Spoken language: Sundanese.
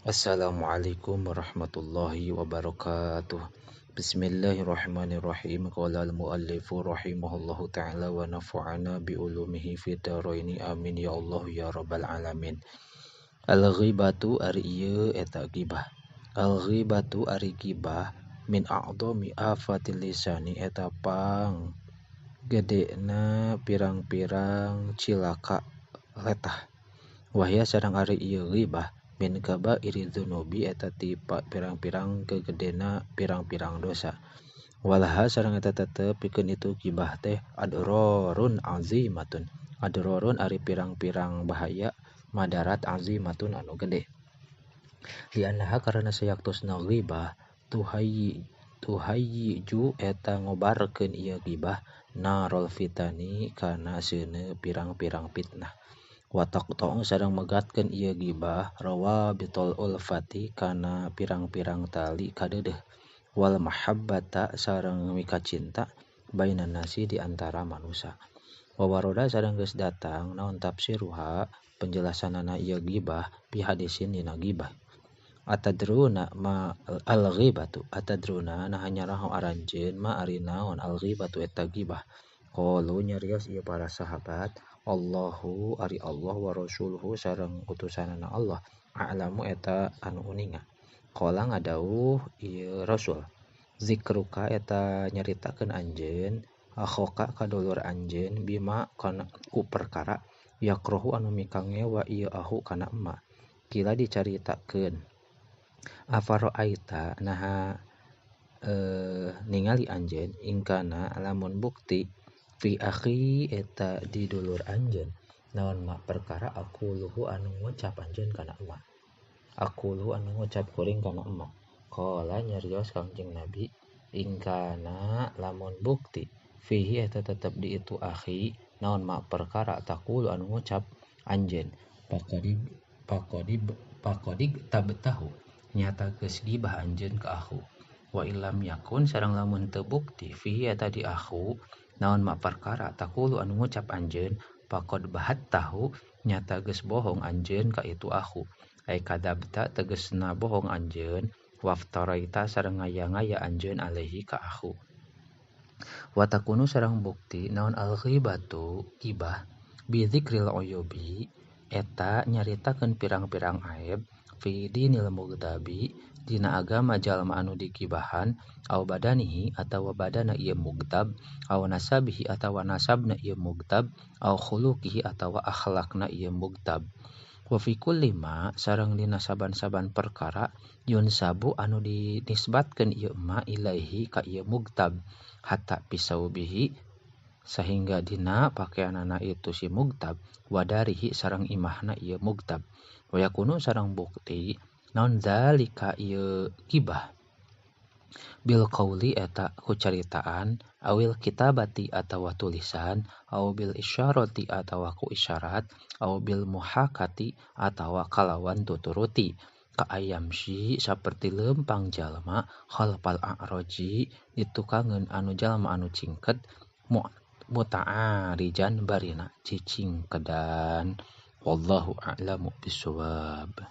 Assalamualaikum warahmatullahi wabarakatuh. Bismillahirrahmanirrahim. Qala al-muallifu rahimahullahu ta'ala wa nafa'ana bi ulumihi fid dharaini. Amin ya Allah ya rabbal alamin. Al-ghibatu ari ieu eta ghibah. Al-ghibatu ari ghibah min a'dhami afatil lisani eta pang gedena pirang-pirang cilaka letah. Wahya sareng ari ieu ghibah min kabairi dzunubi eta ti pirang-pirang kegedena pirang-pirang dosa. Walaha sareng eta tetep pikeun itu ghibah teh adrorun azimatun. Adrorun ari pirang-pirang bahaya madarat azimatun anu gede. Li'annaha karena sayaktosna ghibah tuhayyiju eta ngobarkeun ieu ghibah narol fitani kana seuneu pirang-pirang fitnah. Wa taqta'u sareng megatkeun ieu ghibah rawabitol ulfati kana pirang-pirang tali kadeudeuh wal mahabbata sareng mikacinta bainan nasi di antara manusia. Wa waroda sareng geus datang naon tafsiruha penjelasanana ieu ghibah bi hadisin dina ghibah. Atadruna ma al-ghibatu atadruna nah nyaraho aranjeun ma ari naon al-ghibatu eta ghibah. Qalu nyarios ieu para sahabat Allahu ari Allah wa rasuluhu sareng utusanana Allah a'lamu eta anu uninga. Qala ngadauh ieu rasul zikruka eta nyaritakeun anjeun akhoka ka dulur anjeun bima kana ku perkara yakrohu anu mikangewa ieu ahu kana emma. Kila dicaritakeun afaraaita naha ningali anjeun ingkana lamun bukti fi akhi eta di dulur anjeun naon ma perkara aquluhu anu ngucap anjeun kana emak, aquluhu anu ngucap kuring kana emak. Qala nyarios Kangjeng Nabi ingkana lamun bukti fihi eta tetep di itu akhi naon ma perkara taqulu anu ngucap anjeun paqadi tabtahu nyata geus gibah anjeun ka aku. Wa illam yakun sareng lamun teu bukti fihi eta di aku naon ma perkara taqulu anu ngucap anjeun faqad bahattahu nyata geus bohong anjeun ka itu aku. Ai kadabta tegasna bohong anjeun waftaraita sareng ngaya-ngaya anjeun alaihi ka aku. Wa takunu sareng bukti naon al-ghibatu ghibah bi dzikril uyubi eta nyaritakeun pirang-pirang aib fi dinil mugtabi dina agama jalma anu digibahan au badanihi atawa badana ieu mugtab au nasabihi atawa nasabna ieu mugtab au khuluqihi atawa akhlakna ieu mugtab. Wa fi kulli ma sareng dina saban-saban perkara yunsabu anu dinisbatkeun ieu ma ilaihi ka ieu mugtab hatta pisaubihi sehingga dina pakaianana itu si mugtab wadarihi sareng imahna ieu mugtab. Wa yakunu sareng bukti naon zalika ieu ghibah bil qauli eta ku caritaan awil kitabati atawa tulisan au bil isyarati atawa ku isyarat au bil muhakati atawa kalawan tuturuti ka ayamsi saperti leumpang jalma khalfal a'raji ditukangeun anu jalma anu cingket muta'arijan barina cicingkedan. Wallahu a'lamu bissawab.